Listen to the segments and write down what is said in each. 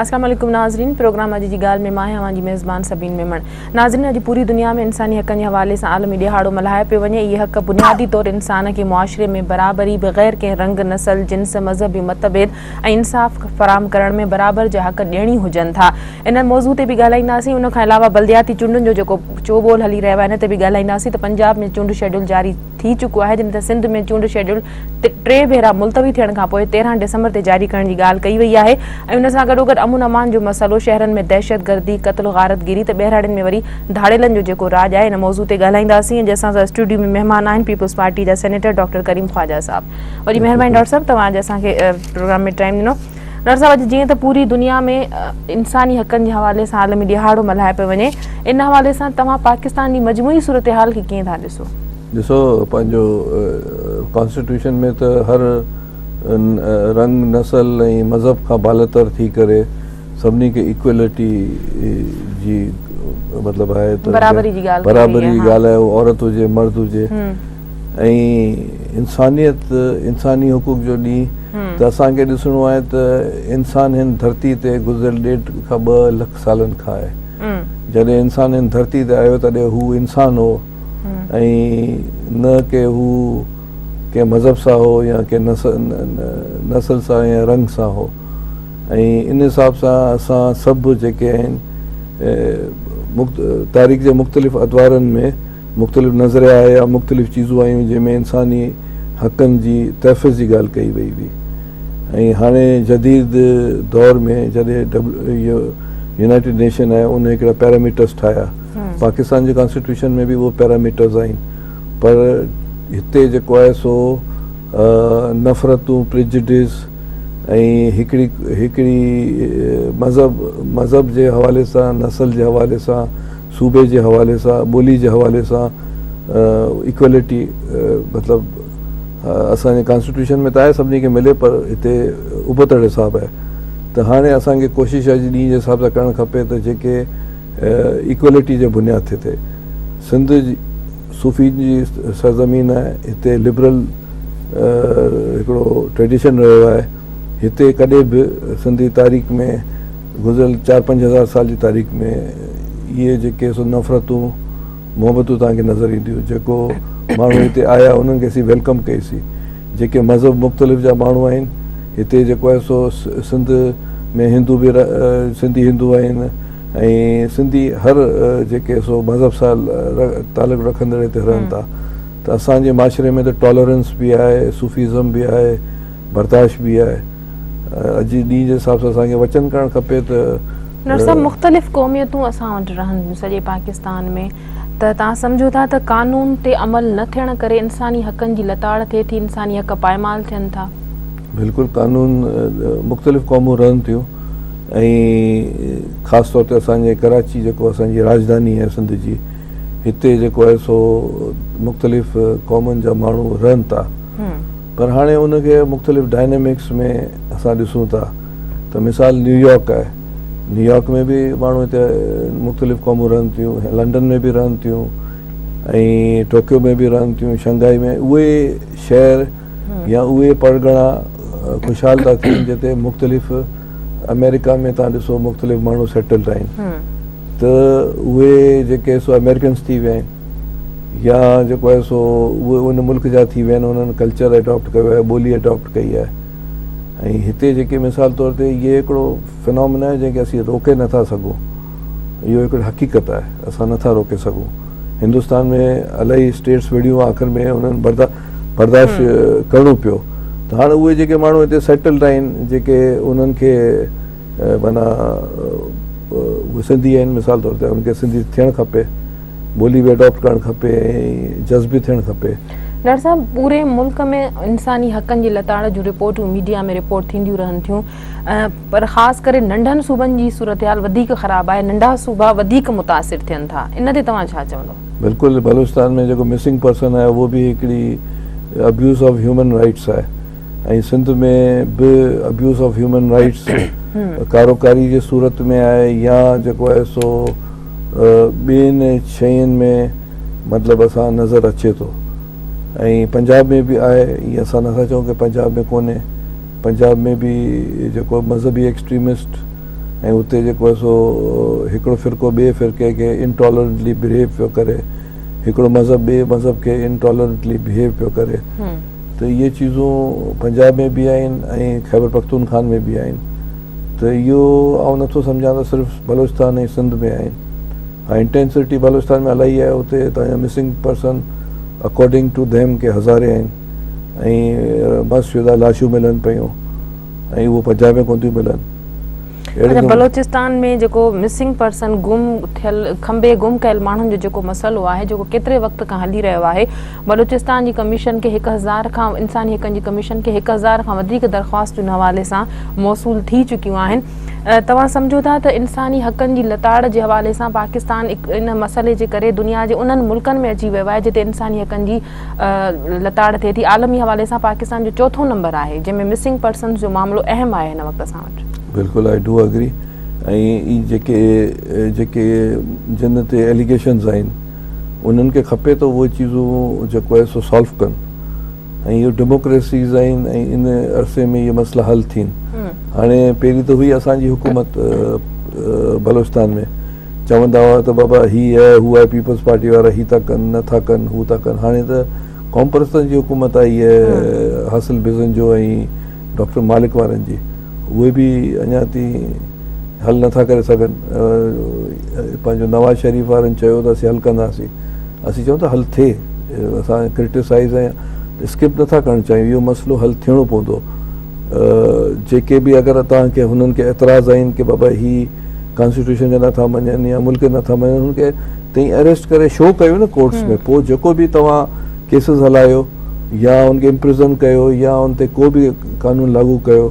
اسلام عليڪم ناظرين پروگرام اڄ جي ڳالهه ۾ مان آهيان اوهان جي ميزبان سبين ميمڻ ناظرين اڄ پوري دنيا ۾ انساني حقن جي حوالي سان عالمي ڏهاڙو ملهايو پيو وڃي اهي حق بنيادي طور انسان کي معاشري ۾ برابري بغير ڪنهن رنگ نسل جنس مذهبي متڀيد ۽ انصاف فراهم ڪرڻ ۾ برابر جا حق ڏيڻي هجن ٿا ان موضوع تي به ڳالهائينداسين ان کان علاوه بلدياتي چونڊن جو جيڪو چوٻول هلي رهيو آهي ان تي به ڳالهائينداسين ته پنجاب ۾ چونڊ شيڊول جاري ٿي چڪو آهي جڏهن ته سنڌ ۾ چونڊ شيڊيول ٽي ڀيرا ملتوي ٿيڻ کانپوء 13 ڊسمبر تي جاري ڪرڻ جي ڳالهه ڪئي وئي آهي ۽ ان سان گڏوگڏ امن امان جو مسئلو شهرن ۾ دهشتگردي قتل غارت گيري ته ٻهراڙين ۾ وري ڌاڙيلن جو جيڪو راڄ آهي ان موضوع تي ڳالهائينداسين اڄ اسان سان اسٽوڊيو ۾ مهمان آهن پيپلز پارٽي جا سينيٽر ڊاڪٽر ڪريم خواجه صاحب وڏي مهرباني ڊاڪٽر صاحب توهان اڄ اسان کي پروگرام ۾ ٽائيم ڏنو. ڊاڪٽر صاحب اڄ جيئن ته پوري دنيا ۾ انساني حقن جي حوالي سان عالمي ڏهاڙو ملهايو پيو وڃي ان حوالي سان توهان پاڪستان جي مجموعي صورتحال کي ڪيئن ٿا ڏسو؟ ڏسو پنهنجو ڪانسٽيٽيوشن ۾ ته هر رنگ نسل ۽ مذهب کان بالاتر ٿي ڪري سڀني کي ايڪوئلٽي جي مطلب آهي ته برابري جي ڳالهه برابري جي ڳالهه آهي عورت هجي مرد هجي ۽ انسانيت انساني حقوق جو ڏينهن ته اسان کي ڏسڻو آهي ته انسان هن ڌرتي تي گذريل ڏيڍ کان 2 لک سالن کان آهي جڏهن انسان هن ڌرتي تي آيو تڏهن هو انسان هو ۽ نه ڪي هو ڪنهن مذهب سان هو يا ڪنهن نسل سان يا رنگ سان هو ۽ ان حساب سان اسان سڀ جيڪي آهن تاريخ جي مختلف ادوارن ۾ مختلف نظريا آيا، مختلف چيزون آيون جنهن ۾ انساني حقن جي تحفظ جي ڳالهه ڪئي وئي هئي ۽ هاڻي جديد دور ۾ جڏهن اهو يونائيٽيڊ نيشن آيو ان هڪڙا پيراميٽرز ٺاهيا پاڪستان جي ڪانسٽيٽيوشن ۾ به اهي پيراميٽرز آهن پر هتي جيڪو آهي سو نفرتون پريجڊس ۽ هڪڙي هڪڙي مذهب مذهب جي حوالي سان نسل جي حوالي سان صوبي جي حوالي سان ٻولي جي حوالي سان ايڪوالٽي مطلب اسان جي ڪانسٽيٽيوشن ۾ ته آهي سڀني کي ملي پر هتي ابتڙ حساب آهي ته هاڻي اسان کي ڪوشش اڄ ڏينهن جي حساب سان ڪرڻ کپي ته جيڪي ايڪوالٽي جي بنياد تي ٿئي سنڌ صوفين جي سرزمين آهي هتي لبرل هڪڙو ٽريڊيشن رهيو آهي هتي ڪڏهن به سنڌي تاريخ ۾ گذريل چار 5000 سال جي تاريخ ۾ اهي جيڪي سو نفرتون محبتون توهان کي نظر اينديون جيڪو ماڻهو هتي آيا انهن کي اسين welcome ڪئيسين جيڪي مذهب مختلف جا ماڻهو آهن هتي جيڪو آهي سو سنڌ ۾ هندو به سنڌي هندو آهن ۽ سنڌي هر جيڪي سو مذهب سان تعلق رکندڙ هتي رهن ٿا ته اسان جي معاشري ۾ ته ٽالرنس به آهي صوفيزم به آهي برداشت به آهي اڄ جي ڏينهن جي حساب سان اسان کي وچن ڪرڻ کپي ته. ڊاڪٽر صاحب مختلف قوميتون اسان وٽ رهن ٿيون سڄي پاڪستان ۾ ته توهان سمجهو ٿا ته قانون تي عمل نه ٿيڻ ڪري انساني حقن جي لتاڙ ٿئي ٿي انساني حق پائمال ٿين ٿا. بلڪل قانون مختلف قومون رهن ٿيون ۽ خاص طور تي اسان جي ڪراچي جيڪو اسان جي راڄڌاني آهي سنڌ جي هتي جيڪو آهي سو مختلف قومن جا ماڻهو رهن ٿا. پر هاڻي ان کي مختلف ڊائنامڪس ۾ اسان ڏسون ٿا ته مثال نيويارڪ آهي نيويارڪ ۾ به ماڻهو هتي مختلف قومون رهن ٿيون لنڊن ۾ به رهن ٿيون ۽ ٽوڪيو ۾ به رهن ٿيون شنگهائي ۾ اهي شهر يا اهي پرڳڻا خوشحال ٿا ٿين جتي مختلف آمريڪا ۾ تان ڏسو مختلف ماڻهو سيٽلڊ آهن ته اهي جيڪي سو آمريڪنس ٿي ويا آهن يا جيڪو آهي سو اهي ان ملڪ جا ٿي ويا آهن انهن ڪلچر اڊاپٽ ڪيو آهي ٻولي اڊاپٽ ڪئي آهي ۽ هتي جيڪي مثال طور تي اهي هڪڙو فنامنا آهي جنهن کي اسين روڪي نٿا سگهون اهو هڪڙي حقيقت آهي اسان نٿا روڪي سگهون هندستان ۾ الاهي اسٽيٽس وڙهيون آخر ۾ انهن برداشت ڪرڻو پيو ته هاڻي اهي جيڪي ماڻهو هتي سيٽلڊ آهن جيڪي انهن کي معنيٰ اهي سنڌي آهن مثال طور تي انهن کي سنڌي ٿيڻ کپي ٻولي به اڊاپٽ ڪرڻ کپي ۽ جذب به ٿيڻ کپي. ڊاڪٽر صاحب پوري ملڪ ۾ انساني حقن جي لتاڙ جون رپورٽون ميڊيا ۾ رپورٽ ٿينديون رهن ٿيون پر خاص ڪري ننڍن صوبن جي صورتحال وڌيڪ خراب آهي ننڍا صوبا وڌيڪ متاثر ٿين ٿا ان تي توهان ڇا چوندو؟ بلڪل بلوچستان ۾ جيڪو مسنگ پرسن آهي اهو به هڪڙي ابيوز آف هيومن رائٽس آهي ۽ سنڌ ۾ به abuse of human rights karo-kari جي صورت ۾ آهي يا جيڪو آهي سو ٻين شين ۾ مطلب اسان نظر اچي ٿو ۽ پنجاب ۾ به آهي ائين اسان نٿا چئون ڪي پنجاب ۾ ڪونهي پنجاب ۾ به جيڪو مذهبي ايڪسٽريمسٽ ۽ اتي جيڪو آهي سو هڪڙو فرقو ٻئي فرقي کي انٽالرنٽلي بهيو پيو ڪري، هڪڙو مذهب ٻئي مذهب کي انٽالرنٽلي بهيو پيو ڪري ته اهي چيزون پنجاب ۾ به آهن ۽ خيبر پختونخوان ۾ به آهن ته اهو آئون نٿو سمجهان ته صرف بلوچستان ۽ سنڌ ۾ آهن. ها انٽينسٽي بلوچستان ۾ الاهي آهي اتي تان جا missing person according to them ڪي هزارين آهن ۽ مس شده لاشون ملن پيون ۽ اهو پنجاب ۾ ڪونه ٿيون ملن. اڇا بلوچستان ۾ جيڪو مسنگ پرسن گم ٿيل کنڀي گم ڪيل ماڻهن جو جيڪو مسئلو آهي جيڪو ڪيتري وقت کان هلي رهيو آهي بلوچستان جي ڪميشن کي 1000 کان انساني حقن جي ڪميشن کي 1000 کان وڌيڪ درخواستون ان حوالي سان موصول ٿي چڪيون آهن توهان سمجهو ٿا ته انساني حقن جي لتاڙ جي حوالي سان پاڪستان ان مسئلي جي ڪري دنيا جي انهن ملڪن ۾ اچي ويو آهي جتي انساني حقن جي لتاڙ ٿئي ٿي عالمي حوالي سان پاڪستان جو چوٿون نمبر آهي جنهن ۾ مسنگ پرسنز جو معاملو اهم آهي هن وقت اسان وٽ. بلڪل I do agree ۽ اي جيڪي جيڪي جن تي اليگيشنز آهن انهن کي کپي ته اهي چيزون جيڪو آهي سو سالو ڪن. ۽ اهو ڊيموڪريسيز آهن ۽ ان عرصي ۾ اهي مسئلا حل ٿين. هاڻي پهرين ته هئي اسان جي حڪومت بلوچستان ۾ چوندا هئا ته بابا هي آهي هو آهي پيپلز پارٽي وارا هي ٿا ڪن نه ٿا ڪن هو ٿا ڪن هاڻي ته قوم پرستن جي حڪومت آئي آهي حاصل بزنجو ۽ ڊاڪٽر مالڪ وارن جي اهي به اڃا تائين حل نٿا ڪري سگهن پنهنجو نواز شريف وارن چيو ته اسين حل ڪنداسين اسين چئون ٿا حل ٿئي اسان ڪرٽيسائز ۽ اسڪپ نٿا ڪرڻ چاهيون اهو مسئلو حل ٿيڻو پوندو جيڪي به اگر توهان کي هنن کي اعتراض آهن ڪي بابا هي ڪانسٽيٽيوشن کي نٿا مڃن يا ملڪ کي نٿا مڃن هن کي تئين اريسٽ ڪري شو ڪيو نه ڪورٽس ۾ پوء جيڪو به توهان ڪيسز هلايو يا ان کي امپرزن ڪيو يا ان تي ڪو به قانون لاڳو ڪيو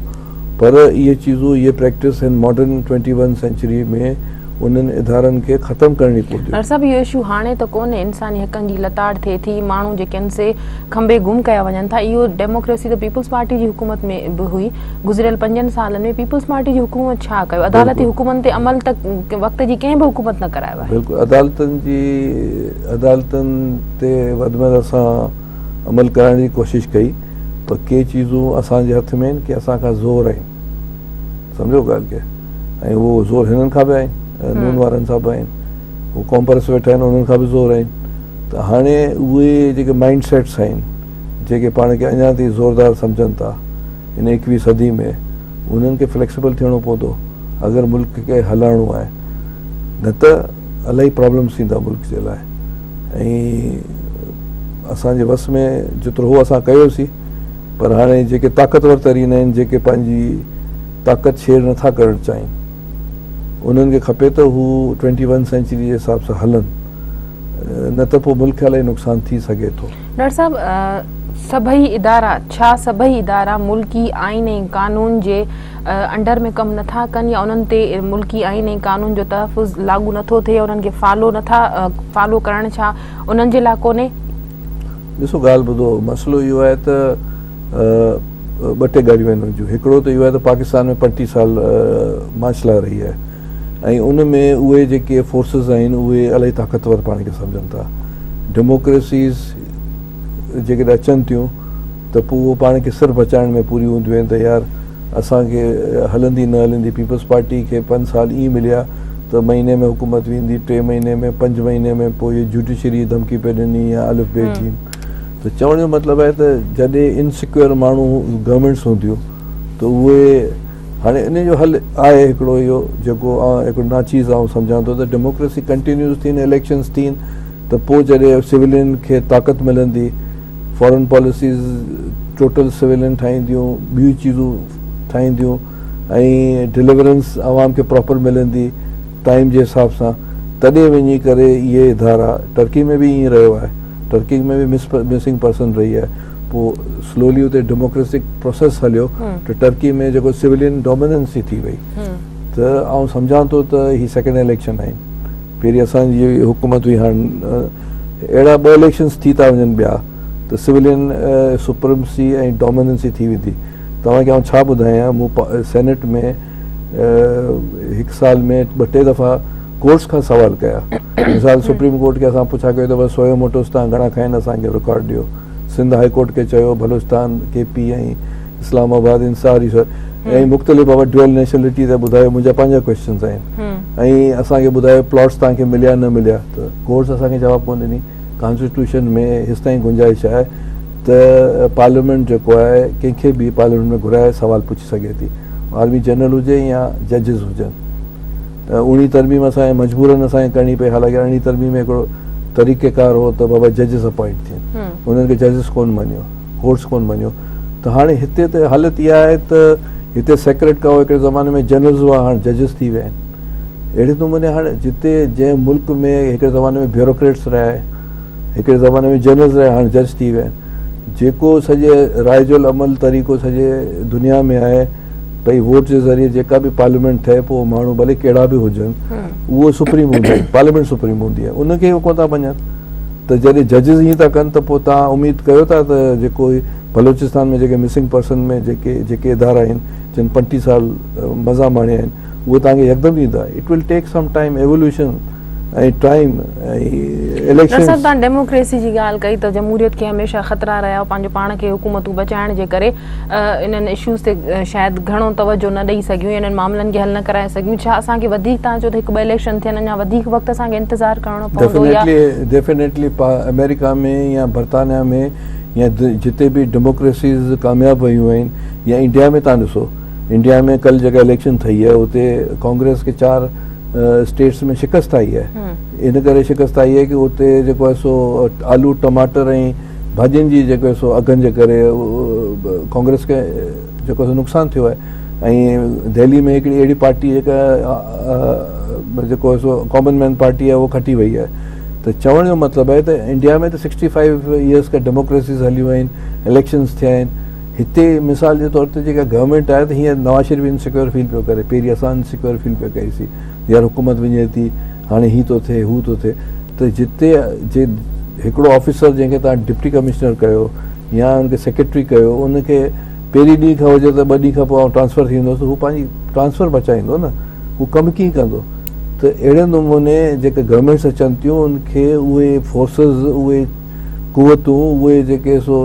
پر اهي چيزون اهي پريڪٽس هن ماڊرن ٽوئنٽي ون سينچري ۾ انهن ادارن کي ختم ڪرڻي پونديون. ڊاڪٽر صاحب اهو اشو هاڻي ته ڪونهي انساني حقن جي لتاڙ ٿئي ٿي ماڻهو جيڪي آهن سي کنڀي گم ڪيا وڃن ٿا اهو ڊيموڪريسي ته پيپلز پارٽي جي حڪومت ۾ به هئي گذريل پنجن سالن ۾ پيپلز پارٽي جي حڪومت ڇا ڪيو عدالتي حڪمن تي عمل ته وقت جي ڪنهن به حڪومت نه ڪرايو آهي. بلڪل عدالتن جي عدالتن تي وڌ ۾ وڌ اسان عمل ڪرائڻ جي ڪوشش ڪئي پر ڪي چيزون اسان جي هٿ ۾ آهن ڪي اسان کان زور آهن سمجهو ڳالهه کي ۽ اهو زور هنن کان به آهن نون وارن سان به آهن هو قوم پرست ويٺا آهن انهن کان به زور آهن ته هاڻي اهي جيڪي مائنڊ سيٽس آهن جيڪي پاڻ کي اڃا تائين زوردار سمجهن ٿا هن ايڪويهه صدي ۾ انهن کي فليڪسبل ٿيڻو پوندو اگر ملڪ کي هلائڻو آهي نه ته الاهي پرابلمس ٿيندا ملڪ جي لاء ۽ اسان جي وس ۾ جيترو هو اسان ڪيوسين پر هاڻي جيڪي طاقتور ترين آهن جيڪي پنهنجي طاقت شيئر نٿا ڪرڻ چاهين انهن کي کپي ته هو ٽوئنٽي ون سينچري جي حساب سان هلن نه ته پوء ملڪ کي الاهي نقصان ٿي سگهي ٿو. ڊاڪٽر صاحب سڀئي ادارا ڇا سڀئي ادارا ملڪي آئين ۽ قانون جي انڊر ۾ ڪم نٿا ڪن يا انهن تي ملڪي آئين ۽ قانون جو تحفظ لاڳو نٿو ٿئي انهن کي فالو نٿا فالو ڪرڻ ڇا انهن جي لاء ڪونهي؟ ڏسو ڳالهه ٻڌو مسئلو اهو آهي ته ٻه ٽي ڳالهيون آهن ان جون هڪڙو ته اهو آهي ته پاڪستان ۾ 35 سال مارشل لا رهي آهي ۽ ان ۾ اهي جيڪي فورسز آهن اهي الاهي طاقتور پاڻ کي سمجهن ٿا ڊيموڪريسيز جيڪڏهن اچن ٿيون ته پوء اهو پاڻ کي سر بچائڻ ۾ پوريون هونديون آهن ته يار اسان کي هلندي نه هلندي پيپلز پارٽي کي پنج سال ائين مليا ته مهيني ۾ حڪومت ويندي ٽي مهيني ۾ پنج مهيني ۾ پوء اهي جوڊيشري ڌمڪي پئي ڏني يا الف بي جيم ته چوڻ جو مطلب آهي ته جڏهن انسيڪيور ماڻهو گورنمينٽس هونديون ته اهي هاڻي ان جو حل آهي هڪڙو اهو جيڪو هڪڙو ناچيز آئون سمجهان ٿو ته ڊيموڪريسي ڪنٽينيوز ٿين اليڪشنز ٿين ته پوء جڏهن سولين کي طاقت ملندي فارن پاليسيز ٽوٽل سولين ٺاهينديون ٻيون چيزون ٺاهينديون ۽ ڊليورنس عوام کي پراپر ملندي ٽائيم جي حساب سان تڏهن وڃي ڪري اهي ادارا ٽرڪي ۾ به ائين رهيو آهي ٽرڪي ۾ به مسنگ پرسن رهي آهي پوء سلولي اتي ڊيموڪريٽڪ پروسيس هليو ته ٽرڪي ۾ جيڪو سولين ڊوميننسي ٿي وئي ته آئون سمجهان ٿو ته هي سيڪنڊ اليڪشن آهن پهرين اسان جي حڪومت هئي هاڻ اهڙا ٻه اليڪشنز ٿي ٿا وڃن ٻيا ته سولين سپرمسي ۽ ڊوميننسي ٿي ويندي توهان کي آئون ڇا ٻڌايان مون سينيٽ ۾ هڪ سال ۾ ٻه ٽي دفعا ڪورٽس کان سوال ڪيا مثال سپريم ڪورٽ کي اسان پڇا ڪيو ته بس سويو موٽوس تان گهڻا کائن اسان کي رڪارڊ ڏيو سنڌ هائي ڪورٽ کي چيو بلوچستان ڪي پي ۽ اسلام آباد ان ساري ۽ مختلف بابا ڊوئل نيشنلٽي تي ٻڌايو منهنجا پنهنجا ڪويسچنز آهن ۽ اسان کي ٻڌايو پلاٽس توهان کي مليا نه مليا ته ڪورٽس اسان کي جواب ڪونه ڏني ڪانسٽيٽيوشن ۾ هيستائين گنجائش آهي ته پارليامينٽ جيڪو آهي ڪنهن کي به پارليامينٽ ۾ گهرائي سوال پڇي سگهي ٿي آرمي جنرل هجي يا ججز هجن ته اوڻي ترميم اسان کي مجبورن اسان کي ڪرڻي پئي حالانڪه ارڙهين ترميم ۾ هڪڙو طريقه ڪار هو ته بابا ججز اپوائنٽ ٿين انهن کي ججز ڪونه مڃيو ڪورٽس ڪونه مڃيو ته هاڻي هتي ته حالت اها آهي ته هتي سيڪريٽ ڪائو هڪڙي زماني ۾ جنرلز هئا هاڻي ججز ٿي ويا آهن اهڙي نموني هاڻي جتي جنهن ملڪ ۾ هڪڙي زماني ۾ بيوروڪريٽس رهيا هڪڙي زماني ۾ جنرلز رهيا هاڻي جج ٿي ويا آهن جيڪو سڄي رائج العمل طريقو سڄي دنيا ۾ آهي ڀئي ووٽ جي ذريعي جيڪا به پارليامينٽ ٺهي پوء ماڻهو ڀلي ڪهڙا به هجن اهو سپريم هوندو آهي پارليامينٽ سپريم هوندي آهي ان کي ڪونه ٿا مڃن ته جڏهن ججز ائين ٿا ڪن ته پوء توهان اميد ڪيو ٿا ته جيڪو بلوچستان ۾ جيڪي مسنگ پرسن ۾ جيڪي جيڪي ادارا آهن جن 35 سال مزا ماڻيا آهن اهي توهان کي يڪدم ڏيندا it will take some time evolution ۽ time ۽ elections. صاحب توهان ڊيموڪريسي جي ڳالهه ڪئي ته جمهوريت کي هميشه خطرا رهيا پنهنجو پاڻ کي حڪومتون بچائڻ جي ڪري انهن اشوز تي شايد گهڻو توجه نه ڏئي سگهيون يا انهن معاملن کي حل نه ڪرائي سگهيون ڇا اسان کي وڌيڪ توهان چئو ته هڪ ٻه اليڪشن ٿين اڃا وڌيڪ وقت اسان کي انتظار ڪرڻو پوندو يا ڊيفينيٽلي آمريڪا ۾ يا برطانيا ۾ يا جتي به ڊيموڪريسيز ڪامياب ويون آهن يا انڊيا ۾ توهان ڏسو انڊيا ۾ ڪل جيڪا اليڪشن ٿي آهي اتي ڪانگريس کي 4 اسٽيٽس ۾ شڪست آئي آهي ان ڪري شڪست آئي آهي ڪي اتي جيڪو آهي سو آلو ٽماٽر ۽ ڀاڄين جي جيڪو آهي سو اگهن جي ڪري ڪانگريس کي جيڪو سو نقصان ٿيو آهي ۽ دهلي ۾ هڪڙي اهڙي پارٽي جيڪا جيڪو آهي سو ڪامن مين پارٽي آهي اهو کٽي وئي آهي ته چوڻ جو مطلب آهي ته انڊيا ۾ ته 65 ايئرس کان ڊيموڪريسيز هليون آهن اليڪشنز ٿيا آهن هتي مثال جي طور تي جيڪا گورنمينٽ آهي ته هينئر نواز شريف انسيڪيور فيل پيو ڪري پهرين اسان انسيڪيور فيل پيو ڪئيسي يار حڪومت وڃي ٿي هاڻي هي ٿو ٿئي هو ٿو ٿئي ته جتي جي هڪڙو آفيسر جنهن کي توهان ڊپٽي ڪمشنر ڪيو يا ان کي سيڪريٽري ڪيو ان کي پهرين ڏينهن کان هجي ته ٻه ڏينهن کان پوء آئون ٽرانسفر ٿيندس هو پنهنجي ٽرانسفر بچائيندو نه هو ڪم ڪيئن ڪندو ته اهڙي نموني جيڪي گورنمينٽس اچن ٿيون ان کي اهي فورسز اهي قوتون اهي جيڪي سو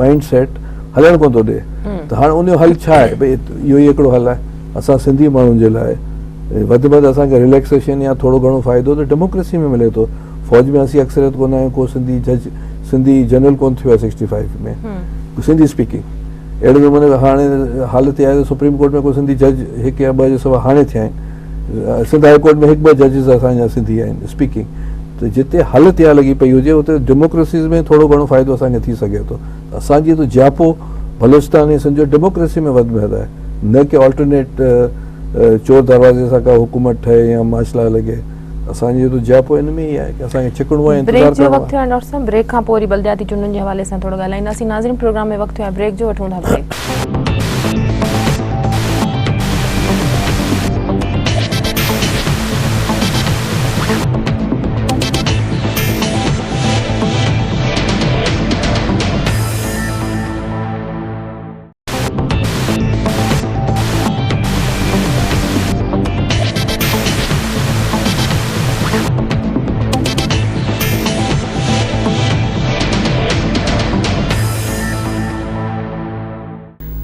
مائنڊ سيٽ هلڻ ڪونه ٿو ڏي ته هاڻي ان جو حل ڇا آهي ڀئي اهو ئي هڪڙو حل آهي اسان سنڌي ماڻهن جي لاء وڌ ۾ وڌ اسان کي رليڪسيشن يا ٿورو گهڻو فائدو ته ڊيموڪريسي ۾ ملي ٿو فوج ۾ اسين اڪثريت ڪونه آهيون ڪو سنڌي جج سنڌي جنرل ڪونه ٿيو آهي 65 ۾ سنڌي اسپيڪنگ اهڙي نموني هاڻي حالت اها آهي ته سپريم ڪورٽ ۾ ڪو سنڌي جج هڪ يا ٻه جي سوا هاڻي ٿيا آهن سنڌ هاء ڪورٽ ۾ هڪ ٻه ججز اسان جا سنڌي آهن اسپيڪنگ ته جتي حالت اها لڳي پئي هجي اتي ڊيموڪريسيز ۾ ٿورو گهڻو فائدو اسان کي ٿي سگهي ٿو اسان جي ته جياپو بلوچستان ۽ سنڌ جو ڊيموڪريسي ۾ وڌ ۾ وڌ آهي نه ڪي آلٽرنيٽ چور دروازي سان ڪا حڪومت ٺهي يا مارشل لا لڳي اسان جو ته جياپو ان ۾ ئي آهي ڪي اسان کي ڇڪڻو آهي انتظار بريڪ جو وقت ٿيو آهي ڊاڪٽر صاحب بريڪ کان پوء وري بلدياتي چونڊن جي حوالي سان ٿورو ڳالهائينداسين ناظرين پروگرام ۾ وقت ٿيو آهي بريڪ جو وٺون ٿا بريڪ.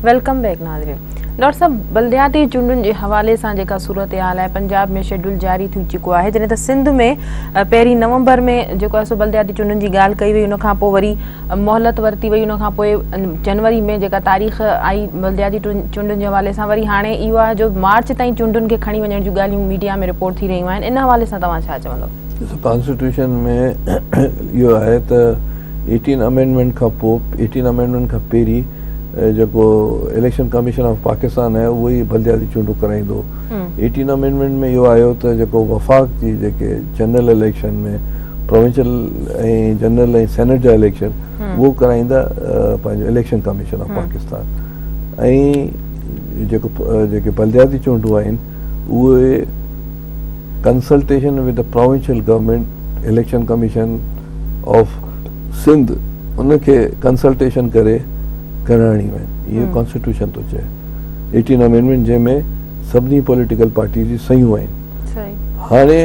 Welcome back ناظرين ڊاڪٽر صاحب بلدياتي چونڊن جي حوالي سان جيڪا صورتحال آهي پنجاب ۾ شيڊول جاري ٿي چڪو آهي جڏهن ته سنڌ ۾ پهرين نومبر ۾ جيڪو آهي سو بلدياتي چونڊن جي ڳالهه ڪئي وئي ان کان پوء وري مهلت ورتي وئي ان کان پوء جنوري ۾ جيڪا تاريخ آئي بلدياتي چونڊن جي حوالي سان وري هاڻي اهو آهي جو مارچ تائين چونڊن کي کڻي وڃڻ جون ڳالهيون ميڊيا ۾ رپورٽ ٿي رهيون آهن ان حوالي سان توهان ڇا چوندو؟ ڏسو ڪانسٽيٽيوشن ۾ اهو آهي ته ايٽين امينڊمينٽ کان پوء ايٽين امينڊمينٽ کان پهرين جيڪو اليڪشن ڪميشن آف پاڪستان آهي اهو ئي بلدياتي چونڊون ڪرائيندو ايٽين امينڊمينٽ ۾ اهو آيو ته جيڪو وفاق جي جيڪي general election ۾ provincial ۽ general ۽ senate جا اليڪشن اهو ڪرائيندا پنهنجو اليڪشن ڪميشن آف پاڪستان ۽ جيڪو جيڪي بلدياتي چونڊون آهن اهي consultation with the provincial government election commission of Sindh ان کي ڪنسلٽيشن ڪري ڪرائڻيون آهن اهو ڪانسٽيٽيوشن ٿو چئي ايٽين امينڊمينٽ جنهن ۾ سڀني پوليٽيڪل پارٽي جي صحيحون آهن هاڻي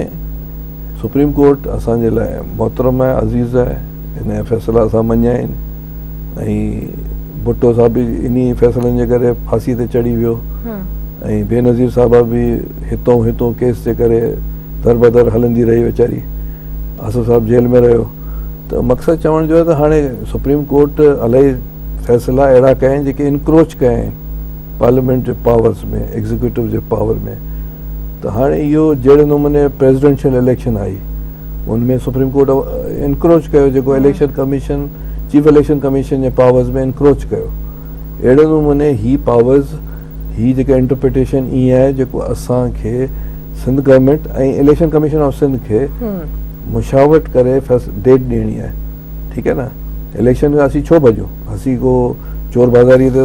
سپريم ڪورٽ اسان جي لاء محترم آهي، عزيز آهي، ان جا فيصلا اسان مڃيا آهن ۽ ڀٽو صاحب به انهي فيصلن جي ڪري ڦاسي تي چڙهي ويو ۽ بينظير صاحبه به هتون هتون ڪيس جي ڪري دربدر هلندي رهي ويچاري. آصف صاحب جيل ۾ رهيو ته مقصد چوڻ جو آهي ته هاڻي سپريم ڪورٽ الاهي فيصلا اهڙا ڪيا آهن جيڪي انڪروچ ڪيا آهن پارليامينٽ جي پاورز ۾ ايگزيڪيوٽو جي پاور ۾ ته هاڻي اهو جهڙي نموني پريزيڊنشل اليڪشن آئي ان ۾ سپريم ڪورٽ انڪروچ ڪيو جيڪو election commission chief election commission جي پاورز ۾ انڪروچ ڪيو اهڙي نموني هي پاورز هي جيڪا انٽرپريٽيشن ائين آهي جيڪو اسان کي Sindh government ۽ election commission of Sindh کي مشاورت ڪري ڊيٽ ڏيڻي آهي ٺيڪ آهي نه اليڪشن کان اسين ڇو ڀڄون اسين ڪو چور بازاري تي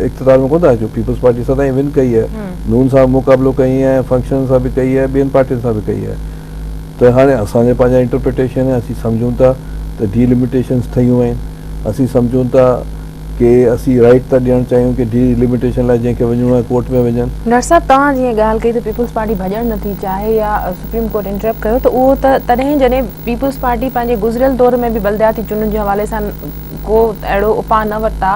اقتدار ۾ ڪونه ٿا اچون پيپلز پارٽي سدائين ون ڪئي آهي نون سان مقابلو ڪئي آهي فنڪشن سان به ڪئي آهي ٻين پارٽين سان به ڪئي آهي ته هاڻي اسان جا پنهنجا انٽرپريٽيشن آهن اسين سمجهون ٿا ته ڊي لميٽيشنس ٺهيون آهن اسين سمجهون ٿا ڪي اسين رائيٽ ٿا ڏيڻ چاهيون ڪي ڊي لميٽيشن لاء جنهن کي وڃڻو آهي ڪورٽ ۾ وڃن. ڊاڪٽر صاحب توهان جيئن ڳالهه ڪئي ته پيپلز پارٽي ڀڄڻ نه ٿي چاهي يا سپريم ڪورٽ انٽرپٽ ڪيو ته اهو ته تڏهن جڏهن پيپلز پارٽي پنهنجي گذريل دور ۾ به بلدياتي چونڊن جي حوالي سان ڪو اهڙو اپاء نه ورتا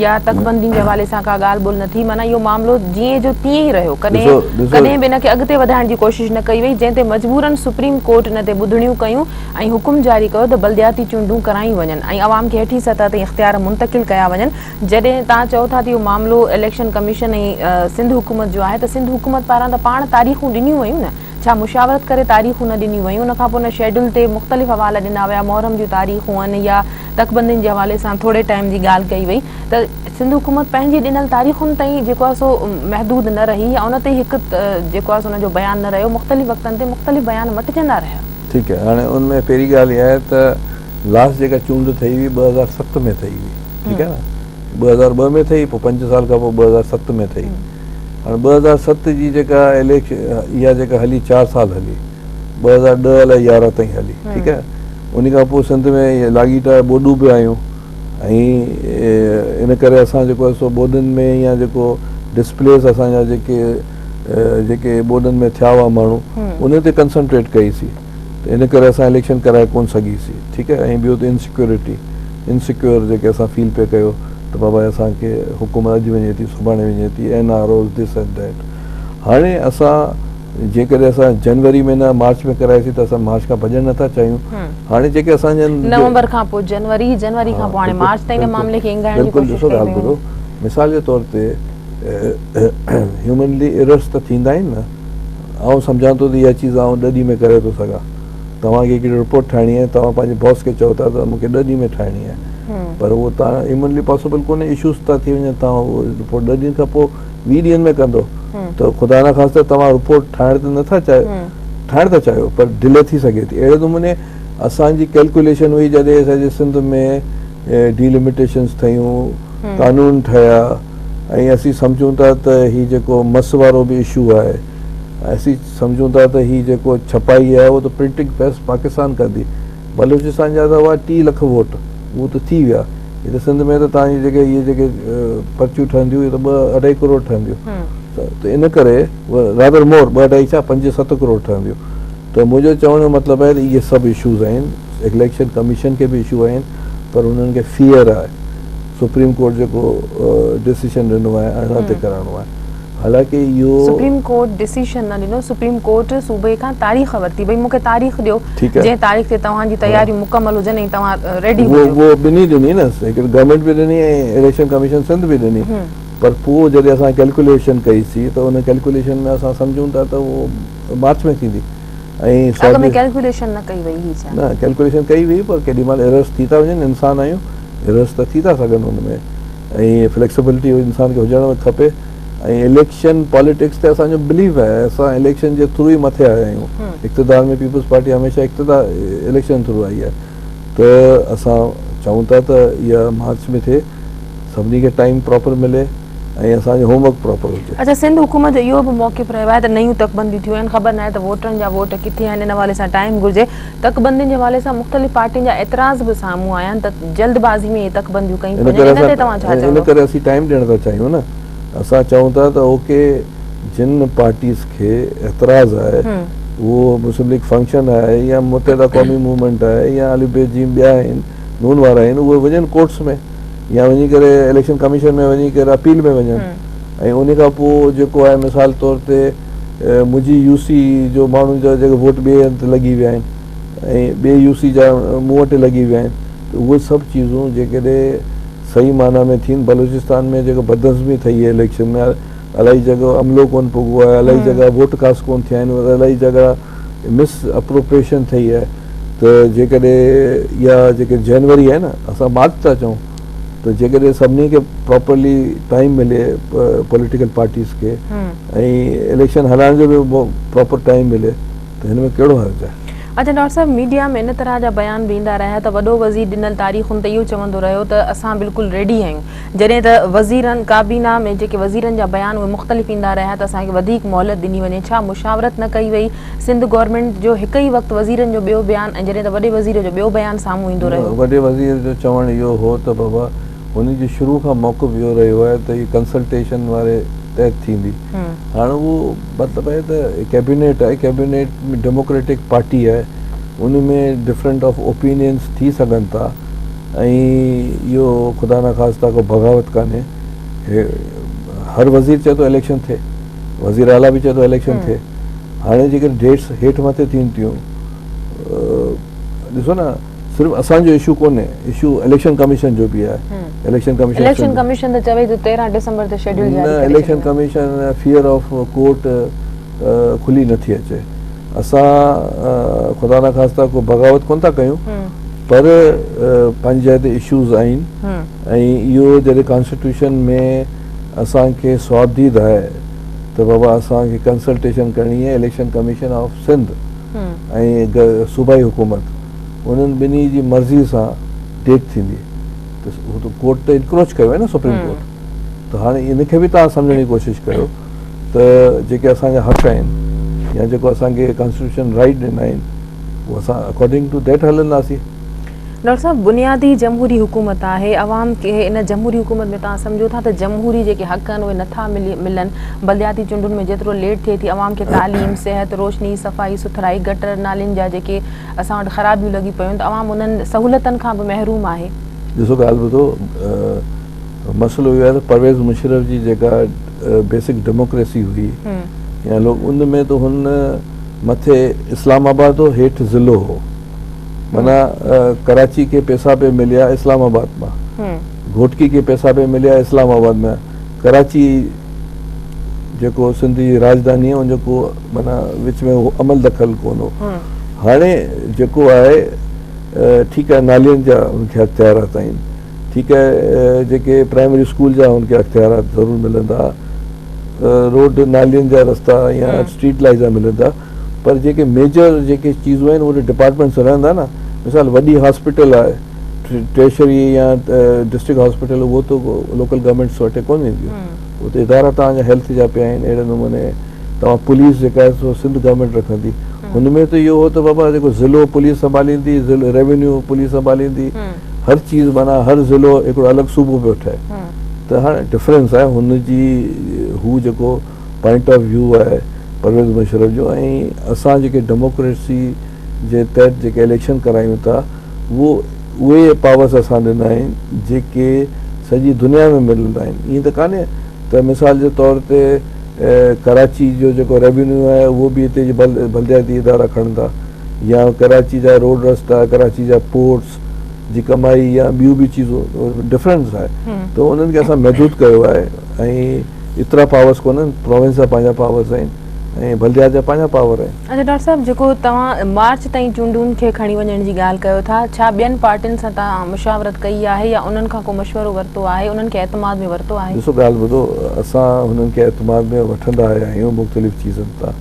يا تڪبندين جي حوالي سان ڪا ڳالهه ٻولهه نه ٿي معنيٰ اهو معاملو جيئن جو تيئن ئي رهيو ڪڏهن ڪڏهن به ان کي اڳتي وڌائڻ جي ڪوشش نه ڪئي وئي جنهن تي مجبورن سپريم ڪورٽ ان تي ٻڌڻيون ڪيون ۽ حڪم جاري ڪيو ته بلدياتي چونڊون ڪرايون وڃن ۽ عوام کي هيٺين سطح تائين اختيار منتقل ڪيا وڃن، جڏهن توهان چئو ٿا ته اهو معاملو اليڪشن ڪميشن ۽ سنڌ حڪومت جو آهي ته سنڌ حڪومت پاران ته پاڻ تاريخون ڏنيون ويون نه، ڇا مشاورت ڪري تاريخون نه ڏنيون ويون، ان کان پوء ان شيڊول تي مختلف حوالا ڏنا ويا، محرم جون تاريخون آهن يا تڪبندين جي حوالي سان ٿوري ٽائيم جي ڳالهه ڪئي وئي ته سنڌ حڪومت پنهنجي ڏنل تاريخن تائين جيڪو آهي سو محدود نه رهي يا ان تي هڪ جيڪو آهي سو ان جو بيان نه رهيو، مختلف وقتن تي مختلف بيان مٽجندا رهيا. ٺيڪ آهي هاڻي ان ۾ پهرين ڳالهه اها آهي ته لاسٽ جيڪا چونڊ ٿئي هئي 2007 ۾ ٿئي هئي ٺيڪ آهي نه 2002 ۾ ٿئي پوء 5 سال کان پوء 2007 ۾ ٿئي هاڻي 2007 جي جيڪا اليڪشن اها جيڪا هلي 4 سال هلي 2010 الائي 11 تائين هلي ٺيڪ آهي ان کان پوء سنڌ ۾ لاڳيتا ٻوڏون به آيون ۽ ان ڪري اسان جيڪو آهي سو ٻوڏن ۾ يا جيڪو ڊسپليس اسان جا جيڪي جيڪي ٻوڏن ۾ ٿيا هئا ماڻهو انهن تي ڪنسنٽريٽ ڪئي سي ته ان ڪري اسان اليڪشن ڪرائي ڪون سگهي سي ٺيڪ آهي ۽ ٻيو ته انسيڪيورٽي انسيڪيور جيڪي اسان فيل پئي ڪيو ته بابا اسان کي حڪومت اڄ وڃي ٿي سڀاڻي وڃي ٿي N R Os this and that هاڻي اسان جيڪڏهن اسان جنوري ۾ نه مارچ ۾ ڪرائي سي ته اسان مارچ کان ڀڄڻ نٿا چاهيون هاڻي جيڪي اسان جا نومبر کان پوء جنوري جنوري کان پوء هاڻي مارچ تائين معاملي کي اينگهائڻ جي ڪوشش ڪئي پئي وڃي. مثال جي طور تي هيومنلي ايررس ته ٿيندا آهن نه آئون سمجهان ٿو ته اها چيز آئون ڏهه ڏينهن ۾ ڪري ٿو سگهان توهان کي هڪڙي رپورٽ ٺاهڻي آهي توهان پنهنجي باس کي چئو ٿا ته مون کي ڏهه ڏينهن ۾ ٺاهڻي آهي پر اهو تان هيومنلي پاسبل ڪونهي اشوز ٿا ٿي وڃن توهان اهو رپورٽ ڏهه ڏينهن کان پوء 20 ڏينهن ۾ ڪندو ته خدا نخواسته توهان رپورٽ ٺاهڻ ته نٿا چاهيو ٺاهڻ ٿا چاهيو پر ڊلي ٿي سگهي ٿي اهڙي نموني اسان جي ڪيلڪوليشن هئي جڏهن اسان جي سنڌ ۾ ڊيلميٽيشنس ٿيون قانون ٺهيا ۽ اسين سمجهون ٿا ته هي جيڪو مس وارو به اشو آهي اسين سمجهون ٿا ته هي جيڪو ڇپائي آهي اهو ته پرنٽنگ پريس پاڪستان ڪندي بلوچستان جا ته هئا 30 لک ووٽ اهو ته ٿي ويا هي ته سنڌ ۾ ته توهان جي جيڪي اهي جيڪي پرچيون ٺهنديون اهي ته ٻه اڍائي ڪروڙ ٺهنديون ته ان ڪري رادر مور ٻه اڍائي ڇا 5 7 ڪروڙ ٺهنديون ته منهنجو چوڻ جو مطلب آهي ته اهي سڀ اشوز آهن اليڪشن ڪميشن کي به اشو آهن پر انهن کي فيئر آهي سپريم ڪورٽ جيڪو ڊسيشن ڏنو آهي 18 تي ڪرائڻو آهي حالانڪه اهو سپريم ڪورٽ ڊسيشن نه ڏنو سپريم ڪورٽ صوبي کان تاريخ ورتي ڀئي مون کي تاريخ ڏيو جنهن تاريخ تي توهان جي تياريون مڪمل هجن ۽ توهان ريڊي هجو اهو ٻنهي ڏني نه هڪ گورنمينٽ به ڏني ۽ اليڪشن ڪميشن سنڌ به ڏني پر پوء جڏهن اسان ڪيلڪوليشن ڪئي سي ته ان ڪيلڪوليشن ۾ اسان سمجهون ٿا ته اهو مارچ ۾ ٿيندي ۽ اڳ ۾ ڪيلڪوليشن نه ڪئي وئي هئي ڇا؟ نه ڪيلڪوليشن ڪئي وئي پر ڪيڏي مهل ايررس ٿي ٿا وڃن انسان آهيون ايررس ته ٿي ٿا سگهن ان ۾ ۽ فليڪسبلٽي انسان کي هجڻ کپي ۽ اليڪشن پاليٽڪس تي اسان جو بليف آهي اسان اليڪشن جي ٿرو ئي مٿي آيا آهيون اقتدار ۾ پيپلز پارٽي هميشه اقتدار اليڪشن ٿرو آئي آهي ته اسان چاهون ٿا ته اها مارچ ۾ ٿئي سڀني کي ٽائيم پراپر ملي ۽ اسان جو هوم ورڪ پراپر هجي. اڇا سنڌ حڪومت جو اهو به موقف رهيو آهي ته نيون تڪبنديون ٿيون آهن خبر ناهي ته ووٽرن جا ووٽ ڪٿي آهن ان حوالي سان ٽائيم گهرجي تڪبندين جي حوالي سان مختلف پارٽين جا اعتراض به سامهون آيا آهن ته جلد بازي ۾ اهي تڪبنديون ڪيون ان وڃن ڪري ان تي توهان ڇا ان چوندو؟ ڪري اسين ٽائيم ڏيڻ ٿا چاهيون نه اسان چئون ٿا ته اوڪي جن پارٽيز کي اعتراض آهي اهو مسلم ليگ فنڪشن آهي يا متحده قومي موومينٽ آهي يا الف بي جيم ٻيا آهن نون وارا آهن اهي وڃن ڪورٽس ۾ يا وڃي ڪري اليڪشن ڪميشن ۾ وڃي ڪري اپيل ۾ وڃن ۽ ان کان پوء جيڪو آهي مثال طور تي منهنجي يو سي جو ماڻهن جا جيڪي ووٽ ٻئي هنڌ لڳي ويا آهن ۽ ٻئي يو سي جا مون وٽ لڳي ويا آهن ته اهي سڀ چيزون جيڪڏهن صحيح معنيٰ ۾ ٿين بلوچستان ۾ جيڪو بدنظمي ٿئي آهي اليڪشن ۾ الائي جڳهه عملو ڪون پڳو آهي الائي جڳهه ووٽ ڪاسٽ ڪون ٿيا آهن الائي جڳهه مس اپروپريشن ٿئي آهي ته جيڪڏهن اها جيڪي جنوري آهي نه اسان مارچ ٿا چئون ته جيڪڏهن سڀني کي پراپرلي ٽائيم ملي پوليٽيڪل پارٽيز کي ۽ اليڪشن هلائڻ جو به پراپر ٽائيم ملي ته هن ۾ ڪهڙو حرج آهي. اچا ڊاڪٽر صاحب ميڊيا ۾ ان طرح جا بيان به ايندا رهيا ته وڏو وزير ڏنل تاريخن تي اهو چوندو رهيو ته اسان بلڪل ريڊي آهيون جڏهن ته وزيرن ڪابينا ۾ جيڪي وزيرن جا بيان اهي مختلف ايندا رهيا ته اسان کي وڌيڪ مهلت ڏني وڃي ڇا مشاورت نه ڪئي وئي سنڌ گورنمينٽ جو هڪ ئي وقت وزيرن جو ٻيو بيان ۽ جڏهن ته وڏي وزير جو ٻيو بيان سامهون ايندو رهيو. وڏي وزير جو چوڻ اهو هو ته بابا هن جو شروع کان موقف اهو رهيو آهي ته هي ڪنسلٽيشن واري تحت ٿيندي هاڻ اهو مطلب آهي ته ڪيبينيٽ آهي ڪيبينيٽ ۾ ڊيموڪريٽڪ پارٽي آهي ان ۾ ڊفرنٽ آف اوپينينس ٿي سگهن ٿا ۽ اهو خدا نخواسته ڪو بغاوت ڪانهي هر وزير چئي ٿو اليڪشن ٿئي وزير اعليٰ به چئي ٿو اليڪشن ٿئي هاڻي جيڪڏهن ڊيٽس هيٺ مٿي ٿين ٿيون ڏسو نه صرف اسان جو اشو ڪونهي اشو اليڪشن ڪميشن جو به آهي اليڪشن ڪميشن اليڪشن ڪميشن ته چوي ٿو 13 ڊسمبر تي شيڊيول جاري ڪري election commission fair of court کلي نٿي اچي اسان خدا نخواسته ڪو بغاوت ڪون ٿا ڪيون پر پنهنجي جاء تي اشوز آهن ۽ اهو جڏهن ڪانسٽيٽيوشن ۾ اسان کي صوابديد آهي ته بابا اسان کي ڪنسلٽيشن ڪرڻي آهي اليڪشن ڪميشن آف سنڌ ۽ صوبائي حڪومت انهن ٻنهي جي مرضي سان ڊيٽ ٿيندي ته هو ته ڪورٽ ته انڪروچ ڪيو آهي نه سپريم ڪورٽ ته هاڻي ان کي به توهان سمجهڻ جي ڪوشش ڪيو ته جيڪي اسان جا حق آهن يا جيڪو اسان کي ڪانسٽيٽيوشن رائيٽ ڏنا آهن اهو اسان اڪارڊنگ ٽو that هلنداسين. ڊاڪٽر صاحب بنيادي جمهوري حڪومت آهي عوام کي ان جمهوري حڪومت ۾ توهان سمجهو ٿا ته جمهوري جيڪي حق آهن اهي نٿا ملن بلدياتي چونڊن ۾ جيترو ليٽ ٿئي ٿي عوام کي تعليم صحت روشني صفائي سٿرائي گٽر نالين جا جيڪي اسان وٽ خرابيون لڳي پيون ته عوام انهن سهولتن کان به محروم آهي. ڏسو ڳالهه ٻڌو مسئلو اهو آهي ته پرويز مشرف جي جيڪا بيسڪ ڊيموڪريسي هئي يا لوڪ ان ۾ ته هن مٿي اسلام آباد هو هيٺ ضلعو هو معنيٰ ڪراچي کي پيسا پئي مليا اسلام آباد مان گهوٽڪي کي پيسا پئي مليا اسلام آباد مان ڪراچي جيڪو سنڌ جي راڄڌاني آهي ان جو ڪو معنيٰ وچ ۾ عمل دخل ڪونه هو هاڻي جيڪو آهي ٺيڪ آهي نالين جا ان کي اختيارات آهن ٺيڪ آهي جيڪي پرائمري اسڪول جا ان کي اختيارات ضرور ملندا روڊ نالين جا رستا يا اسٽريٽ لائيٽ جا ملندا پر جيڪي ميجر جيڪي چيزون آهن اهي ڊپارٽمينٽس رهندا نه مثال وڏي هاسپيٽل آهي ٽريشري يا ڊسٽرڪٽ هاسپيٽل اهو ته لوڪل گورنمينٽس وٽ ڪونه وينديون اهو ته ادارا توهان جا هيلٿ جا پيا آهن اهڙي نموني توهان پوليس جيڪا آهي سو سنڌ گورنمينٽ رکندي هن ۾ ته اهو هو ته بابا جيڪو ضلعو پوليس سنڀاليندي ضلعو ريونيو پوليس سنڀاليندي هر چيز معنيٰ هر ضلعو هڪڙو الڳ صوبو پيو ٺهي ته هاڻي ڊفرنس آهي هن جي هو جيڪو پوائنٽ آف ويو آهي پرويز مشرف جو ۽ اسان جيڪي ڊيموڪريسي جي تحت جيڪي اليڪشن ڪرايون ٿا اهو اهي پاورس اسان ڏنا آهن جيڪي سڄي دنيا ۾ ملندا آهن ائين ته ڪانهي ته مثال جي طور تي ڪراچي جو جيڪو ريونيو آهي اهو به هتي جي بلدياتي ادارا کڻندا يا ڪراچي جا روڊ رستا ڪراچي جا پورٽس جي ڪمائي يا ٻيون به چيزون ڊفرنس آهي ته انهن کي اسان محدود ڪيو آهي ۽ ايترا پاورس ڪونهن پروونس جا پنهنجا پاورس آهن ۽ بلديات جا پنهنجا پاور آهن. اچا ڊاڪٽر صاحب جيڪو توهان مارچ تائين چونڊون کي کڻي وڃڻ جي ڳالهه ڪيو ٿا ڇا ٻين پارٽين سان توهان مشاورت ڪئي آهي يا انهن کان ڪو مشورو ورتو آهي انهن کي اعتماد ۾ ورتو آهي؟ ڏسو ڳالهه ٻڌو اسان هنن کي اعتماد ۾ وٺندا آيا آهيون مختلف چيزن تان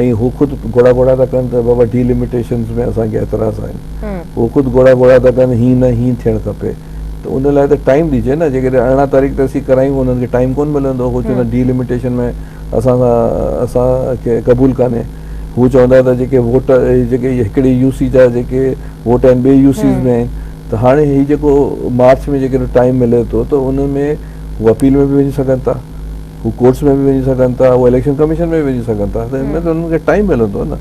۽ هو خود گهوڙا گهوڙا ٿا ڪن ته بابا ڊي لميٽيشنز ۾ اسان کي اعتراض آهن هو خود گهوڙا گهوڙا ٿا ڪن هين نه هين ٿيڻ کپي ته ان لاء ته ٽائيم ڏجي نه جيڪڏهن 18 تاريخ تي اسين ڪرايون انهن کي ٽائيم ڪونه ملندو هو چوندا ڊي لميٽيشن ۾ اسان سان اسان کي قبول ڪانهي هو چوندا ته جيڪي ووٽ جيڪي هڪڙي يو سي جا جيڪي ووٽ آهن ٻئي يو سيز ۾ آهن ته هاڻي هي جيڪو مارچ ۾ جيڪڏهن ٽائيم ملي ٿو ته ان ۾ هو اپيل ۾ به وڃي سگهن ٿا هو ڪورٽس ۾ به وڃي سگهن ٿا هو اليڪشن ڪميشن ۾ به وڃي سگهن ٿا ته ان ۾ ته انهن کي ٽائيم ملندو نه.